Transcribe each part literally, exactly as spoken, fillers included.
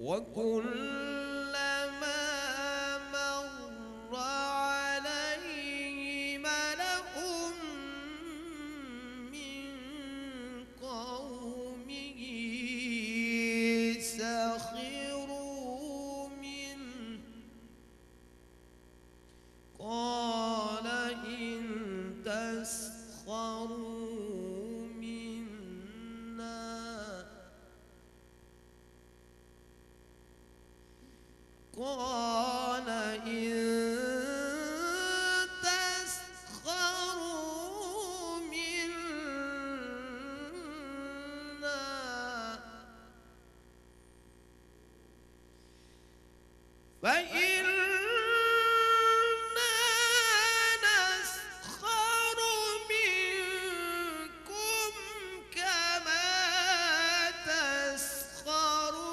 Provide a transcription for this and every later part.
وكلما مر عليه ملأ من قومه سخروا منه، قال إن تسخروا منا قال إن تسخروا منا فإنا نسخر منكم كما تسخرون.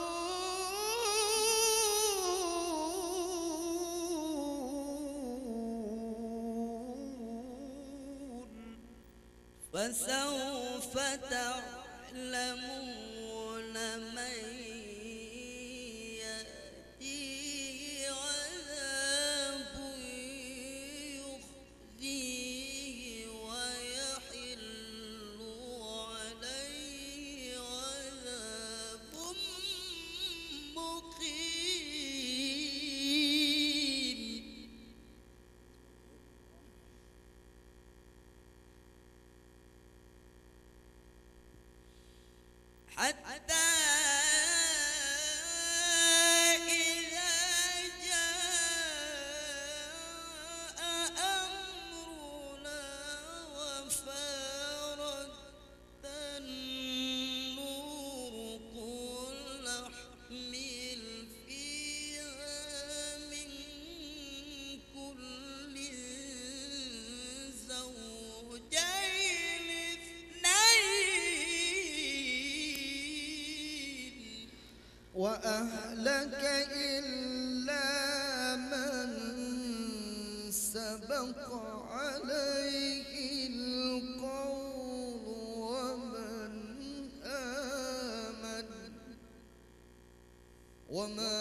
فسوف تعلمون من يأتيه عذاب يخزيه ويحل عليه عذاب مقيم. حتى إذا جاء أمرنا وفارت النور قل احمل فيها من كل زوجين اثنين وأهلك إلا من سبق عليه القول ومن آمن وما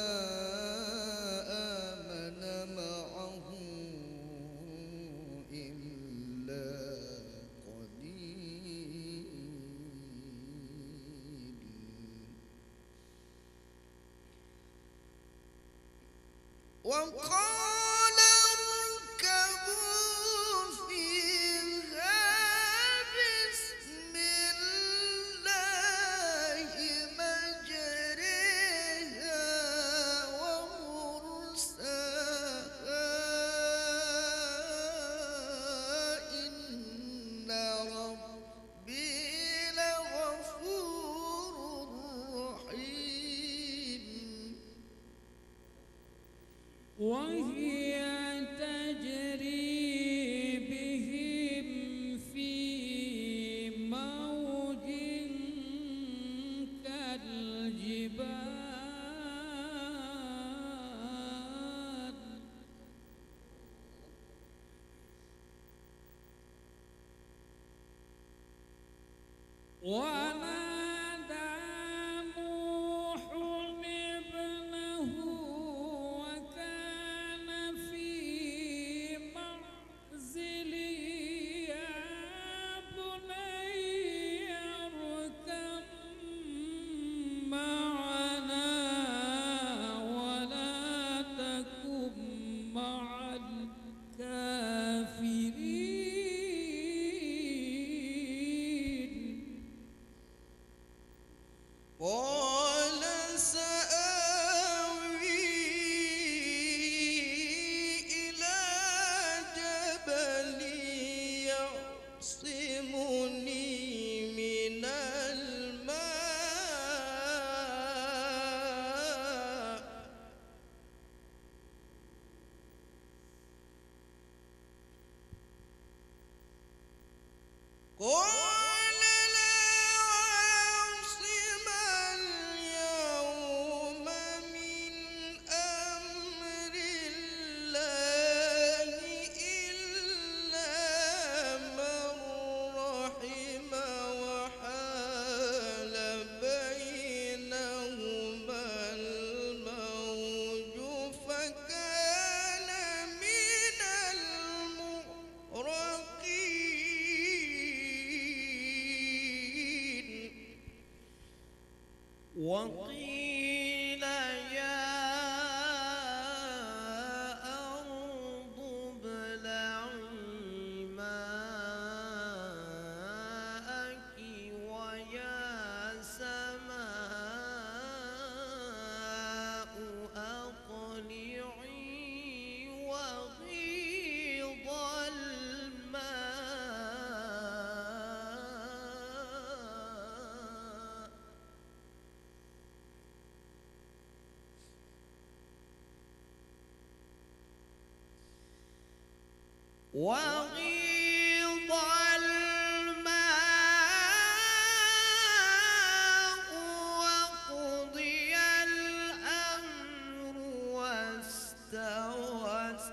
آمن معه إلا قليل. وقال اركبوا فيها بسم الله مجريها ومرساها إن ربي لغفور رحيم. وهي تجري بهم في موج كالجبال. ونادى نوح ابنه وكان في معزل يا بني اركب معنا ولا تكن مع الكافرين. وقيل يا أرض ابلعي ماءك ويا سماء أقلعي وغيض الماء وغيض الماء وقضي الأمر واستوت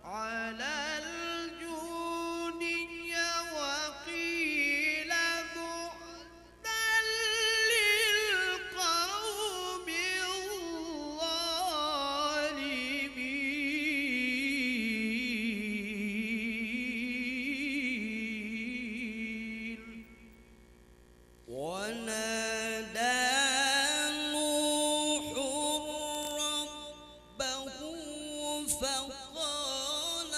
على الجودي وقيل بعدا للقوم الظالمين. ونادى نوح ربه فقال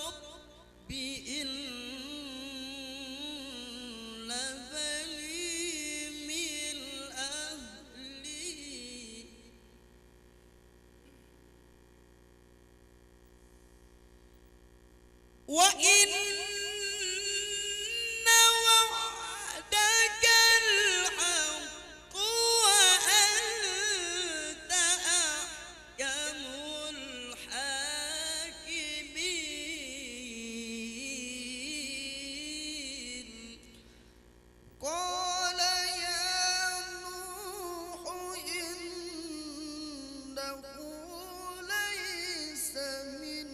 رب إن ابني من أهلي وإن وعدك الحق وأنت أحكم الحاكمين. قال يا نوح إنه ليس من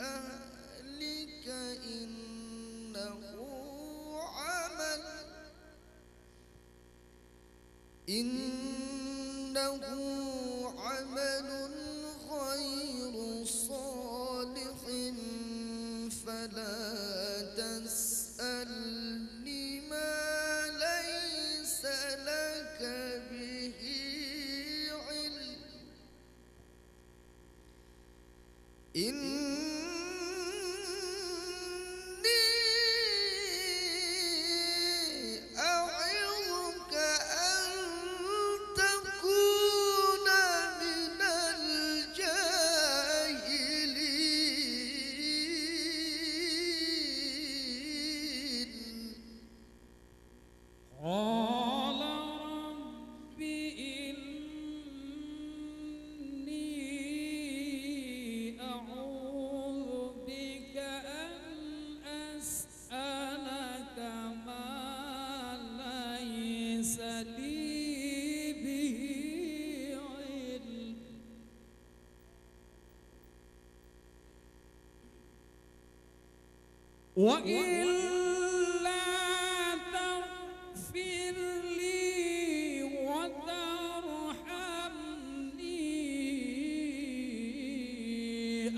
أهلك إنه عمل إنه عمل غير صالح فلا تسألني ما ليس لك به علم إني أعظك أن تكون من الجاهلين. قال رب إني أعوذ بك أن أسألك ما ليس لي به علم وإلا تغفر لي وترحمني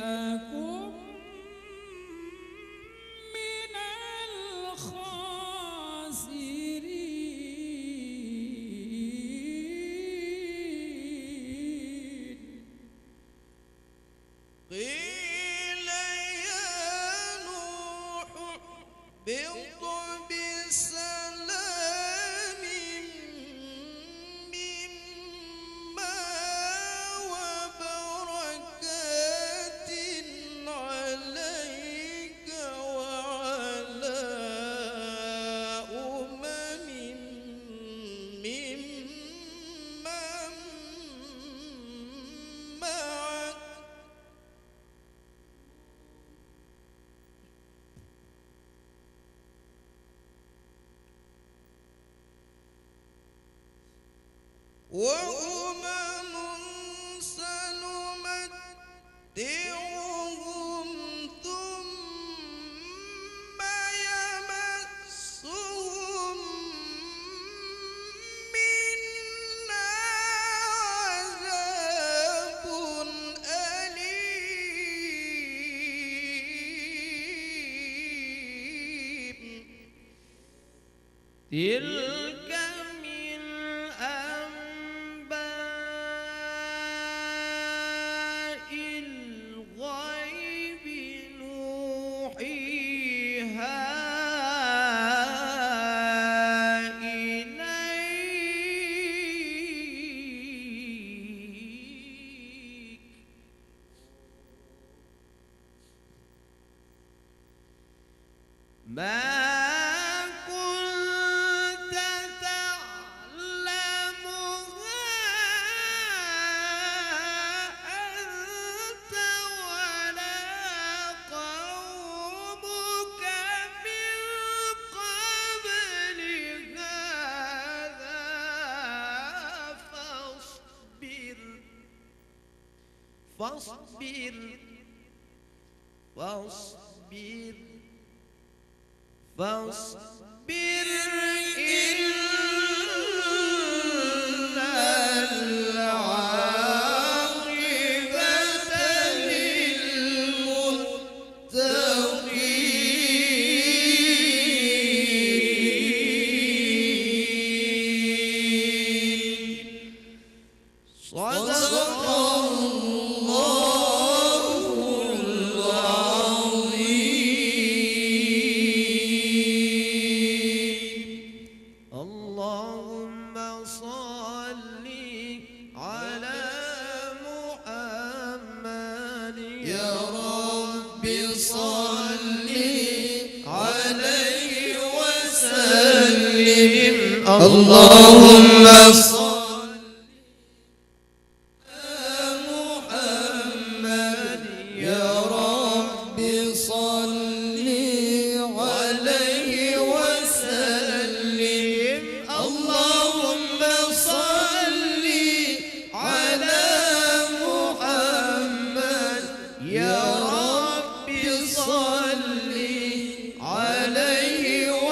أكن من الخاسرين. قيل يا نوح اهبط بسلام منا وبركات عليك وعلى أمم ممن معك وأمم سنمتعهم ثم يمسهم منا عذاب أليم. تلك من أنباء ما كنت تعلمها أنت ولا قومك من قبل هذا فاصبر، فاصبر، فاصبر، فاصبر، إن العاقبة للمتقين. صدق الله العظيم. اللهم صل على محمد. يا رب صل عليه وسلم. اللهم صل محمد. يا رب صل عليه وسلم. اللهم صل على محمد. يا رب صل عليه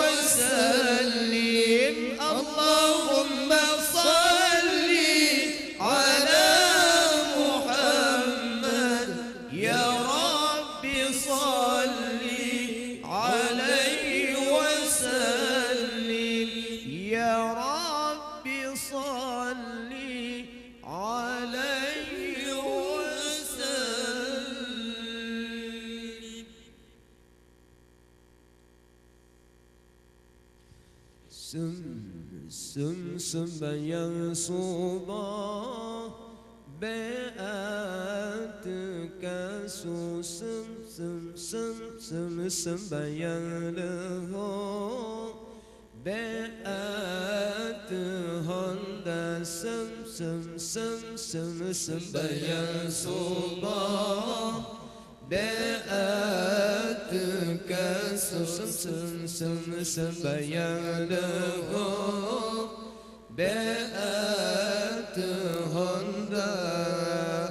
وسلم. اللهم صل على محمد. يا رب صل عليه وسلم. يا رب صل عليه وسلم. Sem-, sem-, sembahyang suboh, bèk ateuka su-, sem-, sem-, sem-, sem-, sembahyang leuhô, bèk ateuh honda, sem-, sem-, sem-, sem-, sembahyang suboh, bèk ateuka su-, sem-, sem-, sem-, sembahyang leuhô, bèk ateuh honda.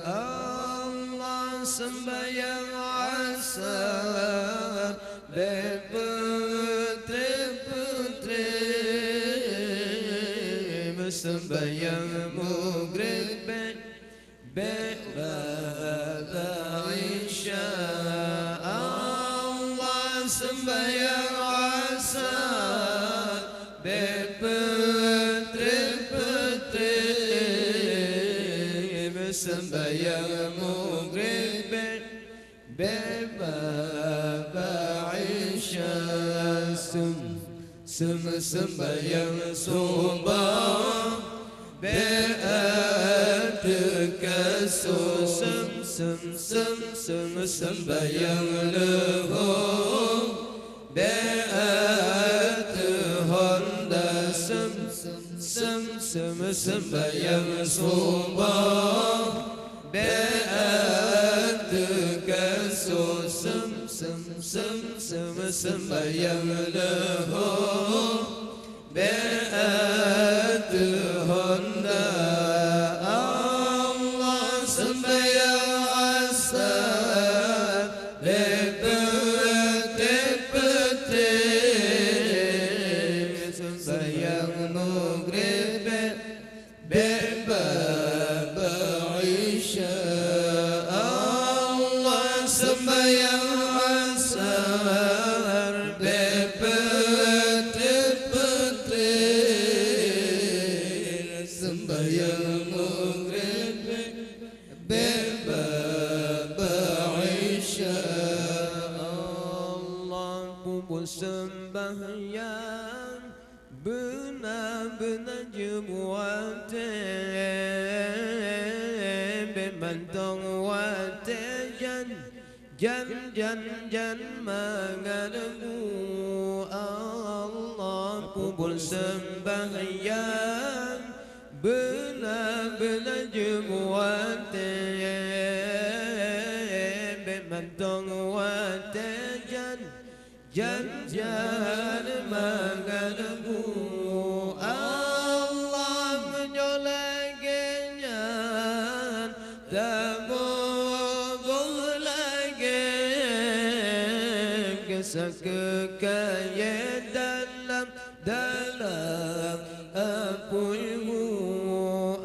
Allah, sembahyang asar, bèk peutrép-peutrép, sembahyang mugrib bèk, bèk ba'da Isya. Allah, sembahyang asar, bèk peutrép-peutrép, sembahyang mugrib bèk, bèk ba'da Isya. Sem-, sem-, sembahyang suboh, bèk ateuka su-, sem-, sem-, sem-, sem-, sembahyang leuhô, bèk ateuh honda, sem-, sem-, sem-, sem-, sembahyang suboh, bèk ateuka su-, sem-, sem-, sem-, sem-, sembahyang leuhô, bèk ateuh honda. Allah, sembahyang asar, bèk peutrép-peutrép, sembahyang mugrib bèk, bèk ba'da Isya. Allah, sembahyang asar, bèk peutrép-peutrép, sembahyang mugrib bèk, bèk ba'da Isya. Allah, peubuet sembahyang beuna-beuna jeuet watèe, bèk mantong watèe jan, jan, jan, jan mangat bu. Allah, peubuet seumbahyang beuna-beuna jeuet watée, bék mantong watée jan, jan-jan mangat bu. Allah, meunyoe lagée nyan, taboh-boh lagée geusa keu kayée dalam, dalam apui bu.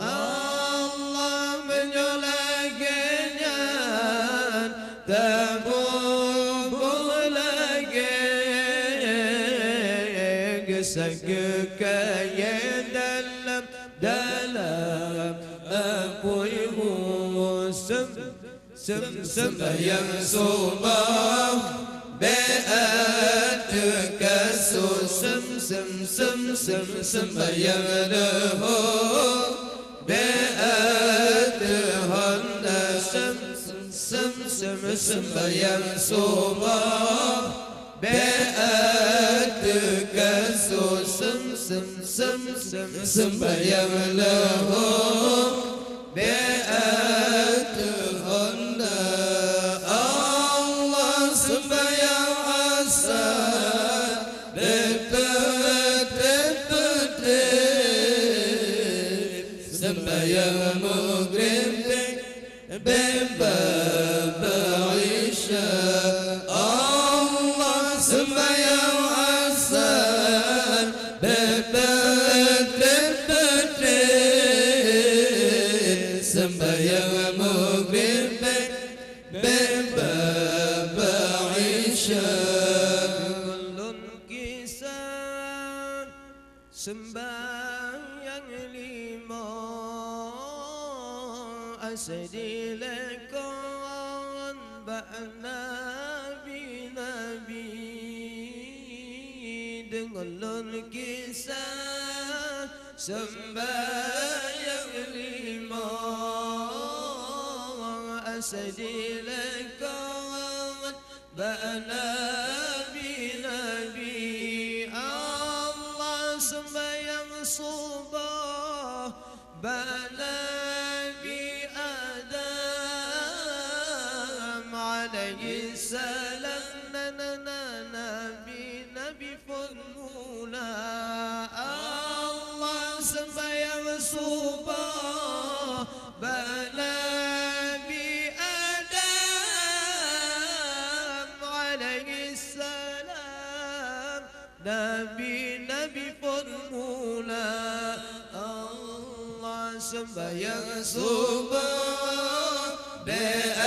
Allah, meunyoe lagée nyan, taboh-boh lagée geusa keu kayée dalam, dalam apui bu. Sem-, sem-, seumbahyang suboh bék teukasu. Sem-, sem-, sem-, sem-, seumbahyang leuhô bék teuhonda. Sem-, sem-, sem-, seumbahyang suboh bék teukasu. Sem-, sem-, sem-, sem-, seumbahyang leuhô bék teuhonda. Allah, seumbahyang asar bék peutreb-peutreb. Seumbahyang Maghrib bék babah Isya. Allah, seumbahyang asar bék peutreb-peutreb. Seumbahyang Maghrib bék, bék babah Isya. Lôn kisah seumbahyang limong asai dilakon bak nabi-nabi. Deungon lôn kisah seumbahyang limong asai dilakon bak nabi-nabi. Allah, seumbahyang suboh bak Nabi Adam alaihissalam, na, na, na, nabi-nabi phon mula. Allah, seumbahyang suboh bak Nabi Adam alaihissalam, nabi-nabi phon mula. Allah, seumbahyang suboh bék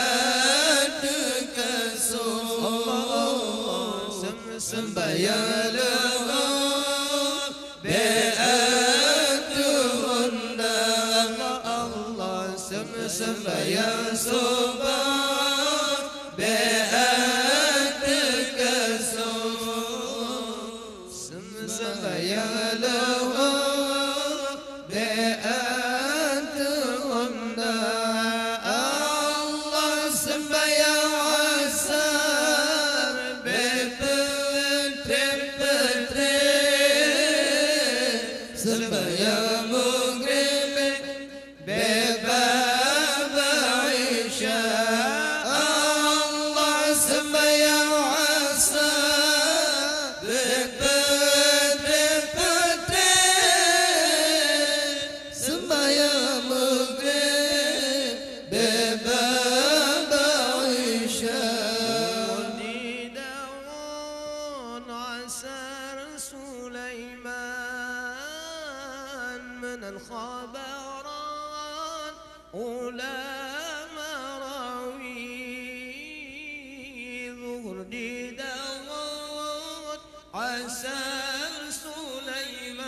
teukasu. Allah, Allah, sem-, seumbahyang leuhô bék teuhonda. Allah, sem-, seumbahyang suboh bék teukasu. Sem-, seumbahyang leuhô bék teuhonda. Allah, seumbahyang asar bék peutreb-peutreb. Seumbahyang Maghrib bék babah Isya. Allah, seumbahyang asar bék peutreb-peutreb. Seumbahyang Maghrib bék babah Isya. Di daun asar Sulaiman meunan khabaran ulama rawi. Zuhur di daun asar Sulaiman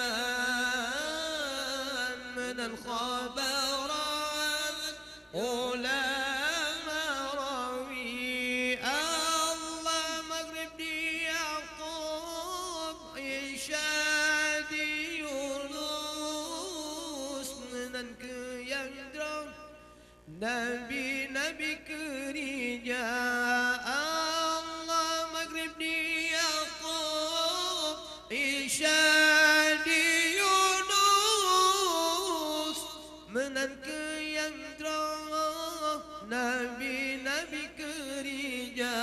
meunan khabaran ulama rawi. Allah, Maghrib di Yakub, Isya di Yunus, meunan keu nyang droe nabi-nabi keurija. Allah, Maghrib di Yakub, Meunan keuh nyang droe nabi-nabi keurija.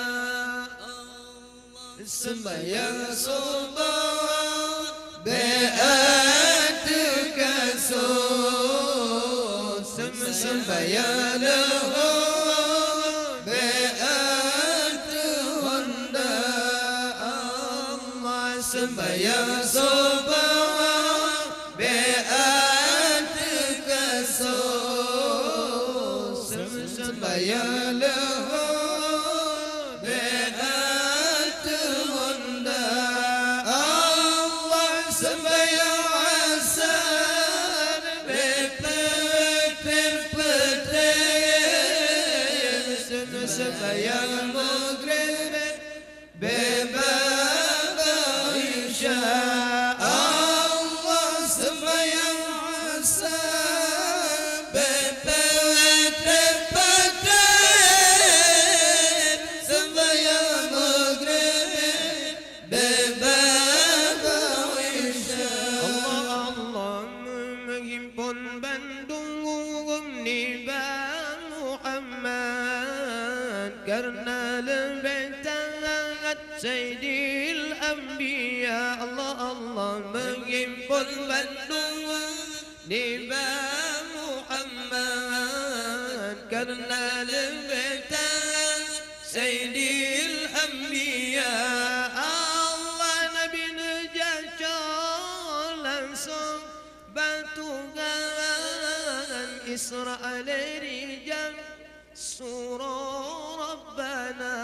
Seumbahyang suboh bèk ateueh kasô, seumbahyang leuhô bèk ateueh honda. Allah, seumbahyang suboh bèk ateueh kasô, seumbahyang leuhô bèk ateueh honda. Allah, seumbahyang asar bèk peutrép-peutrép, seumbahyang maghrib bèk babah isya. Allah, seumbahyang asar bèk peutrép-peutrép, seumbahyang maghrib bèk babah isya. Allah, Allah, meuhimpon bandum nibak Muhammad, kareuna leubeh taat Saidil Anbiya. Allah, Allah, meuhimpon bandum nibak Muhammad, kareuna leubeh taat Saidil Anbiya. Allah, Nabi neujak cok langsong bak Tuhan, Isra lé rijang, surô Rabbana.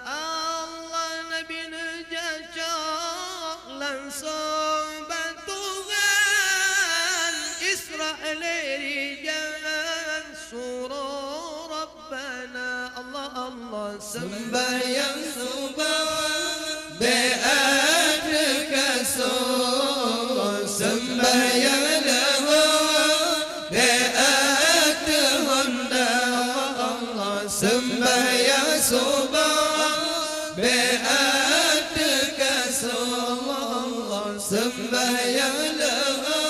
Allah, Nabi neujak cok langsong bak Tuhan, Isra lé rijang, surô Rabbana. Allah, Allah, seumbahyang suboh bèk ateueh kasô, seumbahyang leuhô bèk ateueh honda. Allah, seumbahyang suboh bèk ateueh kasô, Allah, seumbahyang leuhô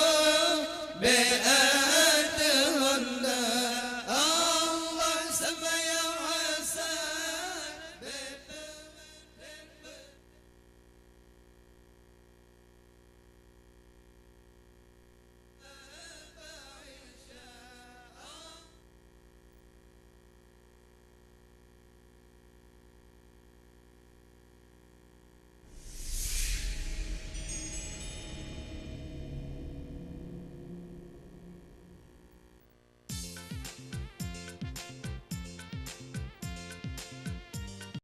bèk